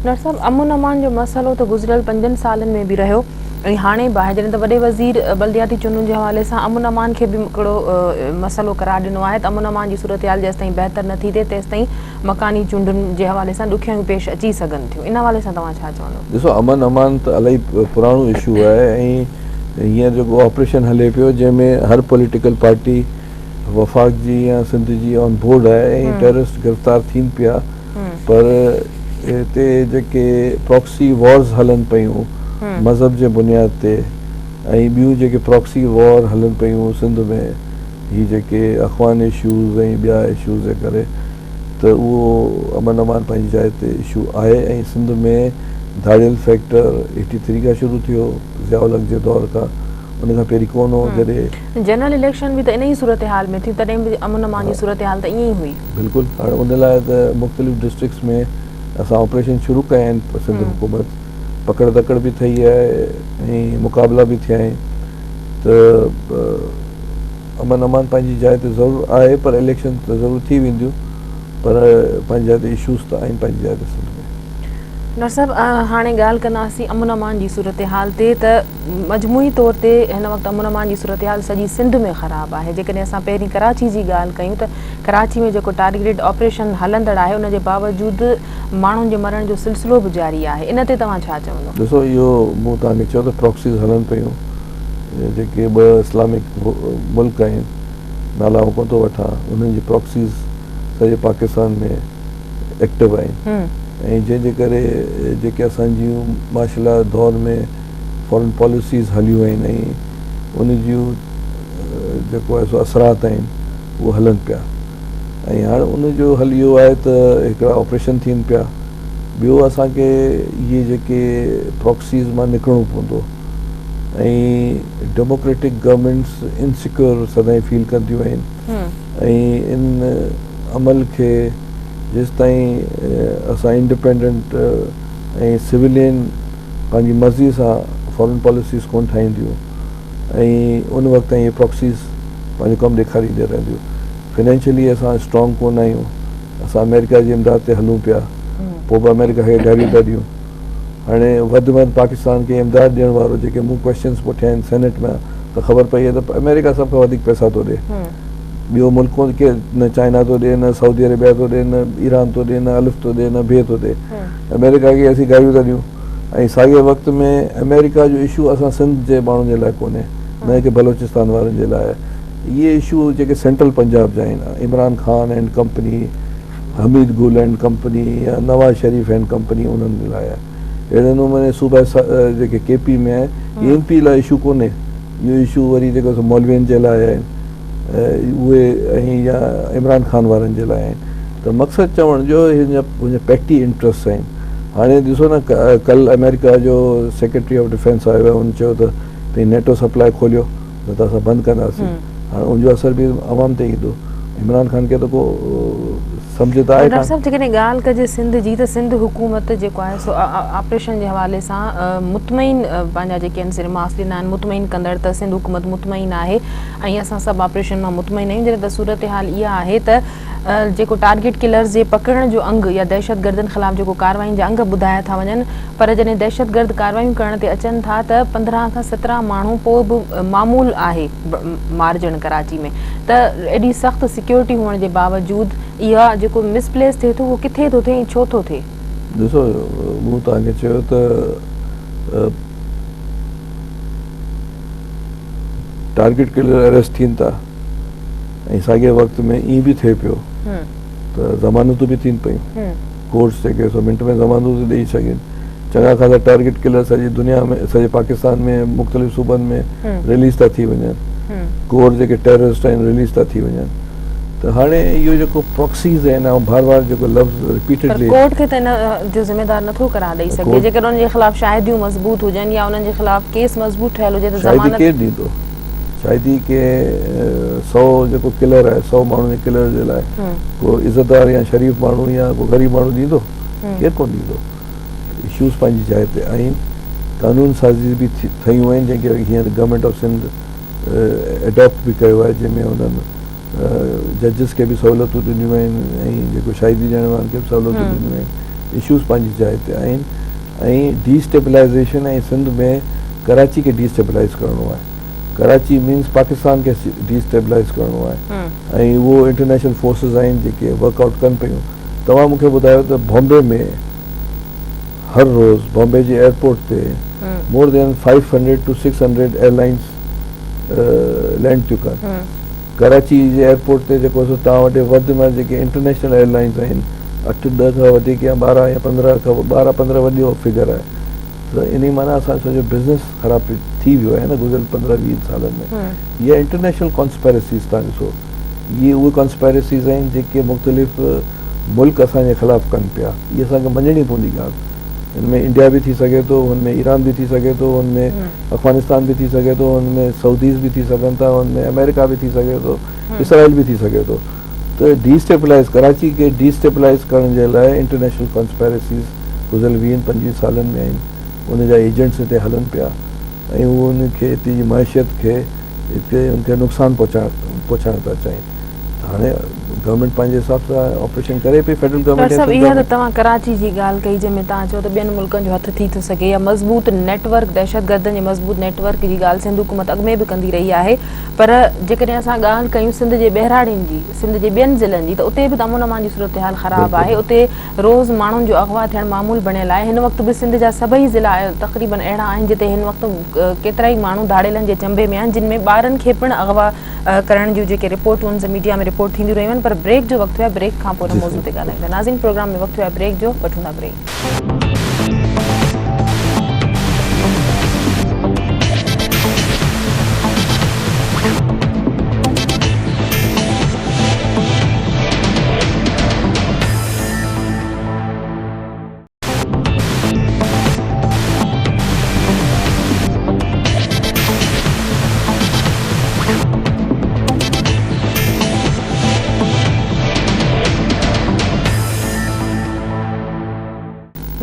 ڊاڪٽر صاحب امن امان جو مسئلو ته گذريل پنجن سالن ۾ به رهيو. ۽ هاڻي به آهي جڏهن ته وڏي وزير بلدياتي چونڊن جي حوالي سان امن امان کي به هڪڙو مسئلو قرار ڏنو آهي ته امن امان جي صورتحال جيستائين بهتر نه ٿي ٿئي تيستائين مڪاني چونڊن جي حوالي سان ڏکيائيون پيش اچي سگهن ٿيون ان حوالي سان توهان ڇا چوندو؟ ڏسو امن امان ته الائي پراڻو اشو آهي ۽ هينئر جيڪو آپريشن هلي پيو جنهن ۾ هر پوليٽيڪل پارٽي وفاق جي يا سنڌ جي آن بورڊ آهي ۽ ٽيررسٽ گرفتار ٿين پيا پر هتي جيڪي پراڪسي وارز هلن پيون مذهب جي بنياد تي ۽ ٻيون جيڪي پراڪسي وار هلن پيون سنڌ ۾ هي جيڪي اخوان اشوز ۽ ٻيا اشوز جي ڪري ته اهو امن امان پنهنجي جاء تي اشو آهي ۽ سنڌ ۾ ڌاڙيل فيڪٽر ايٽي ٿري کان شروع ٿيو ضياء الحق جي دور کان ان کان پهرين ڪونه هو جڏهن جنرل اليڪشن به ته انهي صورتحال ۾ ٿيون تڏهن به امن امان جي صورتحال ته ائين ئي هئي. بلڪل هاڻي ان لاء ته مختلف ڊسٽرڪٽس ۾ اسان آپريشن شروع ڪيا آهن سنڌ حڪومت پڪڙ ڌڪڙ به ٿئي آهي ۽ مقابلا به ٿيا آهن ته امن امان پنهنجي جاء تي ضرور آهي پر اليڪشن ته ضرور ٿي وينديون پر پنهنجي جاء تي اشوز ته آهن پنهنجي جاء تي سنڌ ۾. ڊاڪٽر صاحب هاڻي ڳالهه ڪنداسين امن امان جي صورتحال تي ته مجموعي طور تي هن وقت امن امان جي صورتحال سڄي سنڌ ۾ خراب آهي جيڪڏهن اسان پهرين ڪراچي جي ڳالهه ڪيون ته ڪراچي ۾ جيڪو ٽارگيٽيڊ آپريشن هلندڙ آهي ان جي باوجود ماڻهن جي مرڻ جو سلسلو به جاري آهي ان تي توهان ڇا چوندو؟ ڏسو اهو مون توهان کي چيو ته پراڪسيز هلن پيون جيڪي ٻه اسلامڪ ملڪ آهن نالا آئون ڪونه ٿو وٺان انهن جي پراڪسيز سڄي پاڪستان ۾ ايڪٽو آهن ۽ جنهن جي ڪري جيڪي اسان جون مارشل لا دور ۾ فارن پاليسيز هليون آهن ۽ ان جون جيڪو آهي سو اثرات آهن اهي هلن پيا ۽ هاڻي ان جو حل اهو آهي ته هڪڙا آپريشن ٿين پيا ٻيو اسان کي اهي جيڪي پراڪسيز مان نڪرڻو پوندو ۽ ڊيموڪريٽڪ گورنمينٽس انسيڪيور سدائين فيل ڪنديون آهن ۽ ان عمل کي جيستائين اسان انڊيپينڊنٽ ۽ سويلين پنهنجي مرضي سان فارن پاليسيز ڪون ٺاهينديون ۽ ان وقت تائين اهي پراڪسيز پنهنجو ڪم ڏيکارينديون رهنديون. فنانشلي اسان اسٽرانگ ڪون آهيون، اسان آمريڪا جي امداد تي هلون پيا، پوء به آمريڪا کي گاريون پيا ڏيون. هاڻي وڌ ۾ وڌ پاڪستان کي امداد ڏيڻ وارو جيڪي مون ڪويشچنس پٺيا آهن سينيٽ ۾ ته خبر پئي آهي ته آمريڪا سڀ کان وڌيڪ پئسا ٿو ڏي. ٻيو ملڪ ڪون ڪي نه چائنا ٿو ڏي نه سعودي عربيا ٿو ڏي نه ايران ٿو ڏي نه الف ٿو ڏي نه بي ٿو ڏي. آمريڪا کي اسين گاريون ٿا ڏيون ۽ ساڳئي وقت ۾ آمريڪا جو اشو اسان سنڌ جي ماڻهن جي لاء ڪونهي نه ڪي بلوچستان وارن جي لاء آهي. اهي اشو جيڪي سينٽرل پنجاب جا آهن Imran Khan and company, Hamid Gul and company يا نواز شريف اينڊ ڪمپني انهن جي لاء آهي. اهڙي نموني صوبا جيڪي ڪي پي ۾ آهي اهي ايم پي لاء اشو ڪونهي اهو اشو وري جيڪو سو مولوين جي لاء آهن اهي ۽ يا عمران خان وارن جي لاء آهن ته مقصد چوڻ جو هن جا هن جا پيٽي انٽرسٽ آهن هاڻي ڏسو نه ڪل آمريڪا جو سيڪريٽري آف ڊفينس آيو آهي هن چيو ته تئين نيٽو سپلاء کوليو نه ته اسان بند ڪنداسين هاڻي ان جو اثر به عوام تي ايندو عمران خان کي ته ڪو سمجهه ته آهي ڊاڪٽر صاحب جيڪڏهن ڳالهه ڪجي سنڌ جي ته سنڌ حڪومت جيڪو آهي سو آپريشن جي حوالي سان مطمئن پنهنجا جيڪي آهن سي ريمارڪس ڏنا آهن مطمئن ڪندڙ ته سنڌ حڪومت مطمئن آهي ۽ اسان سڀ آپريشن مان مطمئن آهيون جڏهن ته صورتحال اها آهي ته جيڪو ٽارگيٽ ڪلرز جي پڪڙڻ جو انگ يا دهشتگردن خلاف جيڪو ڪارروائين جا انگ ٻڌايا ٿا وڃن پر جڏهن دهشتگرد ڪارروائيون ڪرڻ تي اچن ٿا ته 15 کان 17 ماڻهو پوء به معمول آهي مارجڻ ڪراچي ۾ ته ايڏي سخت سيڪيورٽي هئڻ جي باوجود اها جيڪو مس پليس ٿئي ٿو اهو ڪٿي ٿو ٿئي ۽ ڇو ٿو ٿئي؟ ڏسو مون توهان کي چيو ته ٽارگيٽ ڪلر اريسٽ ٿين ٿا ۽ ساڳئي وقت ۾ ائين به ٿئي پيو ته ضمانتون به ٿين پيون ڪورٽس جيڪي سو منٽ ۾ ضمانتون ٿي ڏئي سگهن چڱا خاصا ٽارگيٽ ڪلر سڄي دنيا ۾ سڄي پاڪستان ۾ مختلف صوبن ۾ رليز ٿا ٿي وڃن ڪور جيڪي ٽيررسٽ آهن رليز ٿا ٿي وڃن ته هاڻي اهو جيڪو پراڪسيز آهن ۽ بار بار جيڪو لفظ رپيٽيڊلي پر ڪورٽ کي ته ان جو ذميدار نٿو قرار ڏئي سگهجي جيڪڏهن انهن جي خلاف شاهديون مضبوط هجن يا انهن جي خلاف ڪيس مضبوط ٺهيل هجي ته ضمانت شاهدي ڪير ڏيندو شاهدي ڪي سو جيڪو ڪلر آهي سو ماڻهن جي ڪلر جي لاء ڪو عزتدار يا شريف ماڻهو يا ڪو غريب ماڻهو ڏيندو ڪير ڪون ڏيندو اشوز پنهنجي جاء تي آهن قانون سازي به ٿيون آهن جنهن کي هينئر گورنمينٽ آف سنڌ اڊاپٽ به ڪيو آهي جنهن ۾ انهن ججز کي به سهولتون ڏنيون آهن ۽ جيڪو شاهدي ڏيڻ وارن کي به سهولتون ڏنيون آهن اشوز پنهنجي جاء تي آهن ۽ ڊي اسٽيبلائزيشن ۽ سنڌ ۾ ڪراچي کي ڊي اسٽيبلائيز ڪرڻو آهي. ڪراچي مينز پاڪستان کي ڊي اسٽيبلائيز ڪرڻو آهي ۽ اهو انٽرنيشنل فورسز آهن جيڪي ورڪ آئوٽ ڪن پيون. توهان مون کي ٻڌايو ته بامبي ۾ هر روز بامبي جي ايئرپورٽ تي more than 500 to 600 airlines land ٿيون ڪن. ڪراچي جي ايئرپورٽ تي جيڪو سو توهان وٽ وڌ ۾ وڌ جيڪي انٽرنيشنل ايئر لائنز آهن اٺ ڏهه کان وڌيڪ يا 12 يا 15 کان 12 15 وڏو فگر آهي ته انهي معنيٰ اسان سڄو بزنس خراب ٿي ويو آهي نه گذريل 15 20 سالن ۾ اها انٽرنيشنل ڪانسپيرسيز تان ڏسو اهي اهي ڪانسپيرسيز آهن جيڪي مختلف ملڪ اسان جي خلاف ڪن پيا اهي اسان کي مڃڻي پوندي ڳالهه هن ۾ انڊيا به ٿي سگهي ٿو هن ۾ ايران به ٿي سگهي ٿو هن ۾ افغانستان به ٿي سگهي ٿو هن ۾ سعوديز به ٿي سگهن ٿا هن ۾ آمريڪا به ٿي سگهي ٿو اسرائيل به ٿي سگهي ٿو ته ڊي اسٽيبلائز ڪراچي کي ڊي اسٽيبلائز ڪرڻ جي لاء انٽرنيشنل ڪانسپيرسيز گذريل ويهن پنجويهن سالن ۾ آهن ان جا ايجنٽس هتي هلن پيا ۽ هو ان کي هتي جي معيشت کي هتي ان کي نقصان پهچائڻ پهچائڻ پيا چاهين ته هاڻي گورنمينٽ پنهنجي حساب سان آپريشن ڪري پئي فيڊرل گورنمينٽ ڊاڪٽر صاحب اها ته توهان ڪراچي جي ڳالهه ڪئي جنهن ۾ توهان چيو ته ٻين ملڪن جو هٿ ٿي ٿو سگهي يا مضبوط نيٽ ورڪ دهشتگردن جي مضبوط نيٽ ورڪ جي ڳالهه سنڌ حڪومت اڳ ۾ به ڪندي رهي آهي پر جيڪڏهن اسان ڳالهه ڪيون سنڌ جي ٻهراڙين جي سنڌ جي ٻين ضلعن جي ته اتي به ته امن امان جي صورتحال خراب آهي اتي روز ماڻهن جو اغوا ٿيڻ معمول بڻيل آهي هن وقت به سنڌ جا سڀئي ضلعا تقريبن اهڙا آهن جتي هن وقت ڪيترائي ماڻهو ڌاڙيلن جي چنبي ۾ آهن جن ۾ ٻارن کي پڻ اغوا ڪرڻ جون جيڪي رپورٽون آهن سي ميڊيا ۾ رپورٽ ٿينديون رهيون آهن پر بريڪ جو وقت ٿيو آهي بريڪ کان پوء ان موضوع تي ڳالهائيندا ناظرين پروگرام ۾ وقت ٿيو آهي بريڪ جو وٺون ٿا بريڪ.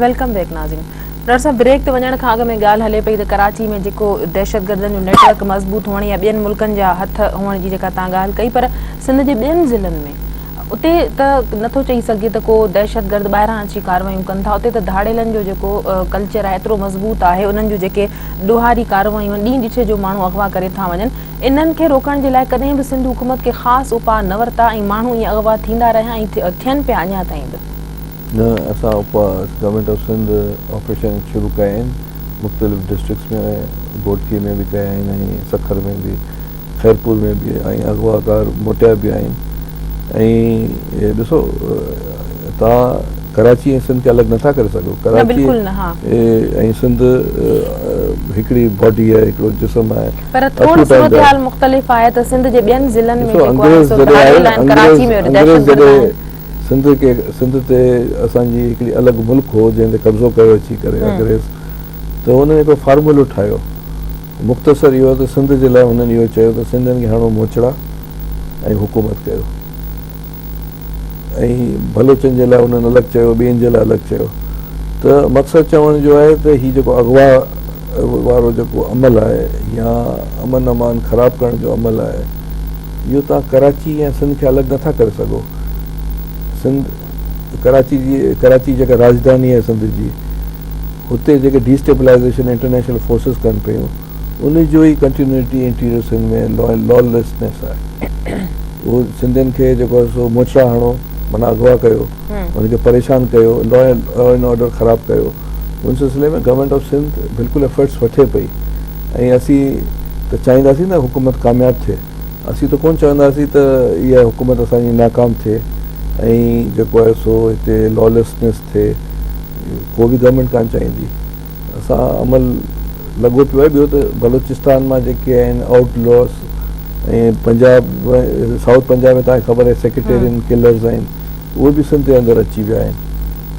Welcome back ناظرين ڊاڪٽر صاحب بريڪ تي وڃڻ کان اڳ ۾ ڳالهه هلي پئي ته ڪراچي ۾ جيڪو دهشتگردن جو نيٽ ورڪ مضبوط هئڻ يا ٻين ملڪن جا هٿ هئڻ جي جيڪا تان ڳالهه ڪئي پر سنڌ جي ٻين ضلعن ۾ اتي ته نٿو چئي سگهجي ته ڪو دهشتگرد ٻاهران اچي ڪارروايون ڪن ٿا اتي ته ڌاڙيلن جو جيڪو ڪلچر آهي ايترو مضبوط آهي انهن جون جيڪي ڏوهاري ڪارروايون آهن ڏينهن ڏٺي جو ماڻهو اغوا ڪري ٿا وڃن انهن کي روڪڻ جي لاء ڪڏهن به سنڌ حڪومت ڪي خاص اپاء نه ورتا ۽ ماڻهو ائين اغوا ٿيندا رهيا ۽ ٿين پيا اڃا تائين به. نه اسان اپاء گورنمينٽ آف سنڌ آپريشن شروع ڪيا آهن مختلف ڊسٽرڪٽس ۾ گهوٽڪي ۾ به ڪيا آهن ۽ سکر ۾ به خيرپور ۾ به ۽ اغواڪار موٽيا به آهن ۽ ڏسو توهان ڪراچي ۽ سنڌ کي الڳ نٿا ڪري سگهو ڪراچي ۽ سنڌ هڪڙي باڊي آهي هڪڙو جسم آهي پر ٿورو صورتحال مختلف آهي ته سنڌ جي ٻين ضلعن ۾ جيڪو آهي سو ڌاڙيل آهن ڪراچي ۾ وري دهشتگرد آهن سنڌ کي سنڌ تي اسان جي هڪڙي الڳ ملڪ هو جنهن تي قبضو ڪيو اچي ڪري انگريز ته هن هڪڙو فارمولو ٺاهيو مختصر اهو ته سنڌ جي لاء هنن اهو چيو ته سنڌين کي هڻو موچڙا ۽ حڪومت ڪيو ۽ بلوچن جي لاء هنن الڳ چيو ٻين جي لاء الڳ چيو ته مقصد چوڻ جو آهي ته هي جيڪو اغوا وارو جيڪو عمل آهي يا امن امان خراب ڪرڻ جو عمل آهي اهو تان ڪراچي يا سنڌ کي الڳ نٿا ڪري سگهو سنڌ ڪراچي جي ڪراچي جيڪا راڄڌاني آهي سنڌ جي هتي جيڪي ڊي اسٽيبلائيزيشن انٽرنيشنل فورسز ڪن پيون ان جو ئي ڪنٽينيوٽي انٽيريئر سنڌ ۾ لا ليسنيس آهي اهو سنڌين کي جيڪو آهي سو موچڙا هڻو معنيٰ اغوا ڪيو ان کي پريشان ڪيو لا اينڊ آرڊر خراب ڪيو ان سلسلي ۾ گورنمينٽ آف سنڌ بلڪل افرٽس وٺي پئي ۽ اسين ته چاهينداسين نه حڪومت ڪامياب ٿئي اسين ته ڪون چونداسين ته اها حڪومت اسان جي ناڪام ٿئي ۽ جيڪو آهي سو هتي لا ليسنيس ٿئي ڪو به گورنمينٽ ڪانه چاهيندي اسان عمل لڳو پيو آهي ٻيو ته بلوچستان مان جيڪي آهن outlaws ۽ Punjab south Punjab ۾ توهان کي خبر آهي سيڪريٽيرين ڪلرز آهن اهي به سنڌ جي اندر اچي ويا آهن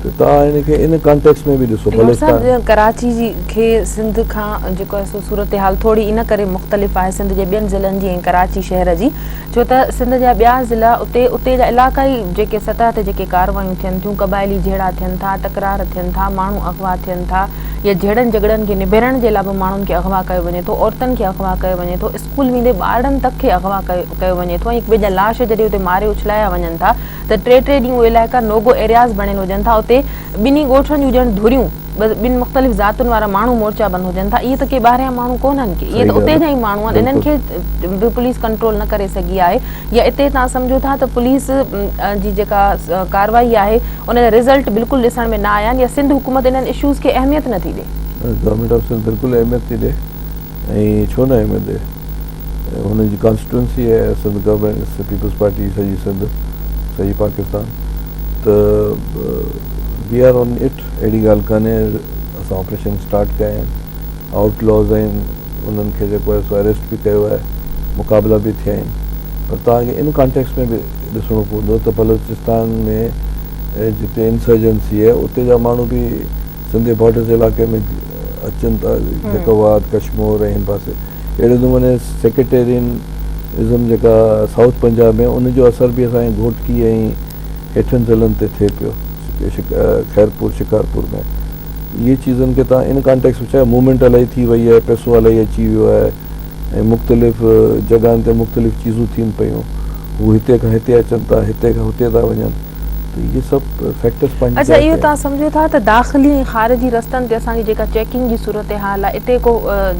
ته توهان ان کي ان ڪانٽيڪس ۾ به ڏسو بلوچستان ڪراچي جي کي سنڌ کان جيڪو آهي سو صورتحال ٿوري ان ڪري مختلف آهي سنڌ جي ٻين ضلعن جي ۽ ڪراچي شهر جي ڇو ته سنڌ جا ٻيا ضلعا اتي اتي جا علاقائي جيڪي سطح تي جيڪي ڪارروايون ٿين ٿيون قبائلي جهيڙا ٿين ٿا تڪرار ٿين ٿا ماڻهو اغوا ٿين ٿا يا جهيڙن جهڳڙن کي نبيرڻ جي لاء به ماڻهن کي اغوا ڪيو وڃي ٿو عورتن کي اغوا ڪيو وڃي ٿو اسڪول ويندي ٻارڙن تڪ کي اغوا ڪيو وڃي ٿو ۽ هڪ ٻئي جا لاش جڏهن اتي ماري اڇلايا وڃن ٿا ته ٽي ٽي ڏينهن اهي علائقا نوگو ايرياز بڻيل هجن ٿا اتي ٻنهي ڳوٺن جون ڄڻ ڌريون ٻن مختلف ذاتن وارا ماڻهو مورچا بند هجن ٿا، اهي ته ڪي ٻاهريان ماڻهو ڪونهن ڪي، اهي ته اتي جا ئي ماڻهو آهن، انهن کي به پوليس ڪنٽرول نه ڪري سگهي آهي يا اتي توهان سمجهو ٿا ته پوليس جي جيڪا ڪارروائي آهي ان جا رزلٽ بلڪل ڏسڻ ۾ نه آيا آهن يا سنڌ حڪومت انهن اشوز کي اهميت نه ٿي ڏي؟ گورنمينٽ آف سنڌ بلڪل اهميت ٿي ڏي ۽ ڇو نه اهميت ڏي، هن جي ڪانسٽيٽوئنسي آهي سنڌ گورنمينٽ پيپلز پارٽي سڄي سنڌ سڄي پاڪستان ته وي آر آن it اهڙي ڳالهه ڪانهي اسان آپريشن اسٽارٽ ڪيا آهن آئوٽ لاز آهن انهن کي جيڪو آهي سو اريسٽ به ڪيو آهي مقابلا به ٿيا آهن پر توهان کي ان ڪانٽيڪس ۾ به ڏسڻو پوندو ته بلوچستان ۾ جتي انسرجنسي آهي اتي جا ماڻهو به سنڌ جي بارڊر جي علائقي ۾ اچن ٿا جيڪب آباد ڪشمور ۽ هن پاسي اهڙي نموني سيڪريٽيرين ازم جيڪا سائوٿ پنجاب ۾ ان جو اثر به اسان جي گهوٽڪي ۽ هيٺين ضلعن تي ٿئي پيو خيرپور شڪارپور ۾ اهي چيزن کي تان ان ڪانٽيڪس ۾ چاهي موومينٽ الائي ٿي وئي آهي پئسو الائي اچي ويو آهي ۽ مختلف جڳهن تي مختلف چيزون ٿين پيون هو هتي کان هتي اچن ٿا هتي کان هتي ٿا وڃن ته اهي سڀ فيڪٽرز پنهنجي اڇا جاء اهو تي آهن. توهان سمجهو ٿا ته داخلي ۽ خارجي رستن تي اسان جي جيڪا چيڪنگ جي صورتحال آهي اتي ڪو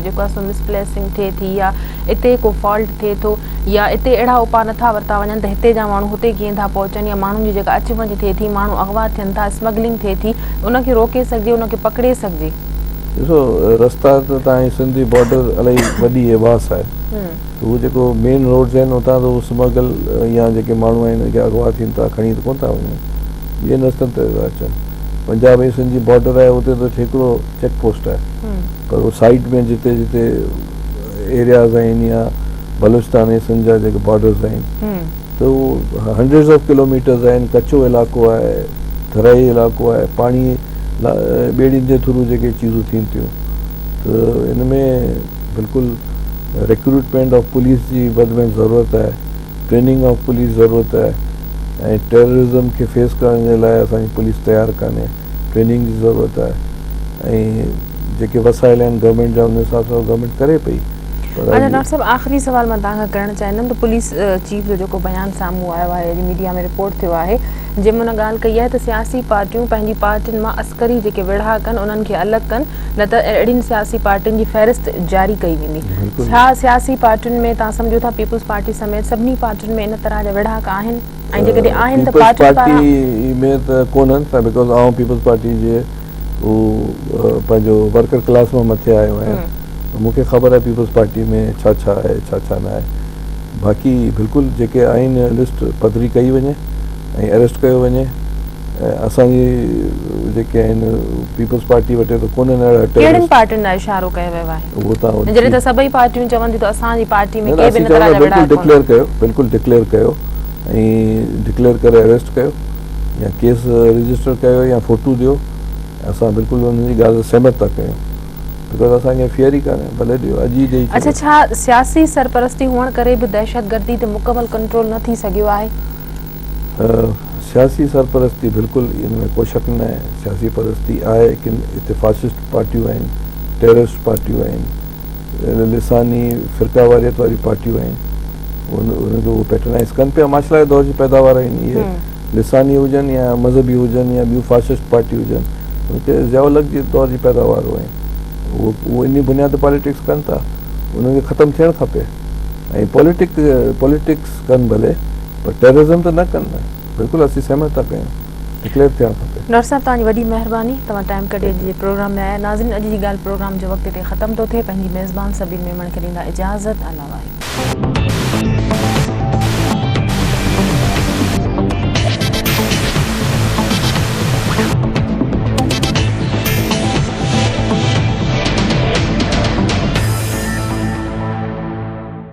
جيڪو آهي سو مس پليسنگ ٿئي ٿي يا اتي ڪو فالٽ ٿئي ٿو يا اتي اهڙا اپاء نٿا ورتا وڃن ته هتي جا ماڻهو هتي ڪيئن ٿا پهچن يا ماڻهن جي جيڪا اچ وڃ ٿئي ٿي ماڻهو اغوا ٿين ٿا اسمگلنگ ٿئي ٿي ان کي روڪي سگهجي ان کي پڪڙي سگهجي. ڏسو رستا ته توهان جي سنڌ جي بارڊر الائي وڏي ۽ واس آهي. ته هو جيڪو مين روڊز آهن اتان ته هو سمگل يا جيڪي ماڻهو آهن جيڪي اغوا ٿين ٿا کڻي ته ڪونه ٿا وڃن ٻين رستن تي ٿا اچن پنجاب ۽ سنڌ جي بارڊر آهي اتي ته هڪڙو چيڪ پوسٽ آهي پر هو سائيڊ ۾ جتي جتي ايرياز آهن يا بلوچستان ۽ سنڌ جا جيڪي بارڊرز آهن ته هو هنڊريڊز آف ڪلوميٽرز آهن ڪچو علائقو آهي ٿرائي علائقو آهي پاڻي ٻيڙين جي ٿرو جيڪي چيزون ٿين ٿيون ته ان ۾ بلڪل ريڪروٽمينٽ آف پوليس جي وڌ ۾ ضرورت آهي ٽريننگ آف پوليس ضرورت آهي ۽ ٽيررزم کي فيس ڪرڻ جي لاء اسان جي پوليس تيار ڪانهي ٽريننگ جي ضرورت آهي ۽ جيڪي وسائل آهن گورنمينٽ جا ان حساب سان گورنمينٽ ڪري پئي پر اچا ڊاڪٽر صاحب آخري سوال مان توهان کان ڪرڻ چاهيندم ته پوليس چيف جو جيڪو بيان سامهون آيو آهي اڄ ميڊيا ۾ رپورٽ ٿيو آهي جنهن ۾ هن ڳالهه ڪئي آهي ته سياسي پارٽيون پنهنجي پارٽين مان عسڪري جيڪي ويڙها ڪن انهن کي الڳ ڪن نه ته اهڙين سياسي پارٽين جي فهرست جاري ڪئي ويندي. ڇا سياسي پارٽين ۾ توهان سمجهو ٿا پيپلز پارٽي سميت سڀني پارٽين ۾ ان طرح جا ويڙهاڪ آهن ۽ جيڪڏهن آهن ته پيپلز پارٽين پاران. پارٽي ۾ ته ڪونهن سا because آئون پيپلز پارٽي جي هو پنهنجو ورڪر ڪلاس مان مٿي آيو آهيان مون کي خبر آهي پيپلز پارٽي ۾ ڇا ڇا آهي ڇا ڇا نه آهي باقي بلڪل جيڪي آهن لسٽ پڌري ڪئي وڃي ۽ اريسٽ ڪيو وڃي اسان جي جيڪي آهن پيپلز پارٽي وٽ ته ڪونهن اهڙا ڪهڙين ٽيررسٽ. پارٽين ڏانهن اشارو ڪيو ويو آهي؟ اهو تان جڏهن ته سڀئي پارٽيون چون ٿيون ته اسان جي پارٽي ۾ نه نه ڪي به اسين ان چون طرح ٿا جا بلڪل ويڙهاڪ ڪونهن. ڊڪليئر ڪيو بلڪل ڊڪليئر ڪيو ۽ ڊڪليئر ڪري اريسٽ ڪيو يا ڪيس رجسٽر ڪيو يا فوٽو ڏيو اسان بلڪل انهن جي ڳالهه سان سهمت ٿا ڪيون because اسان کي فيئر ئي ڪانهي ڀلي ڏيو اڄ ئي ڏئي اڇا ڇڏيو. ڇا سياسي سرپرستي هئڻ ڪري به دهشتگردي تي مڪمل ڪنٽرول نه ٿي سگهيو آهي؟ سياسي سرپرستي بلڪل ان ۾ ڪو شڪ نه آهي سياسي پرستي آهي ڪن اتي فاشسٽ پارٽيون آهن ٽيررسٽ پارٽيون آهن لساني فرقه واريت واري پارٽيون آهن انهن کي هو پيٽرنائز ڪن پيا مارشل لا دور جي پيداوار آهن اهي لساني هجن يا مذهبي هجن يا ٻيون فاشسٽ پارٽيون هجن ان کي ضياء الحق جي دور جي پيداوار آهن اهو انهي بنياد تي پاليٽڪس ڪن ٿا انهن کي ختم ٿيڻ کپي ۽ پاليٽڪ پاليٽڪس ڪن ڀلي پر ٽيررزم ته نه ڪن نه بلڪل اسين سهمت ٿا ڪيون ڊڪليئر ٿيڻ کپي. ڊاڪٽر صاحب توهان جي وڏي مهرباني توهان ٽائيم ڪڍي اڄ جي پروگرام ۾ آيا ناظرين اڄ جي ڳالهه پروگرام جو وقت هتي ختم ٿو ٿئي پنهنجي ميزبان سبين ميمڻ کي ڏيندا اجازت الله واهي.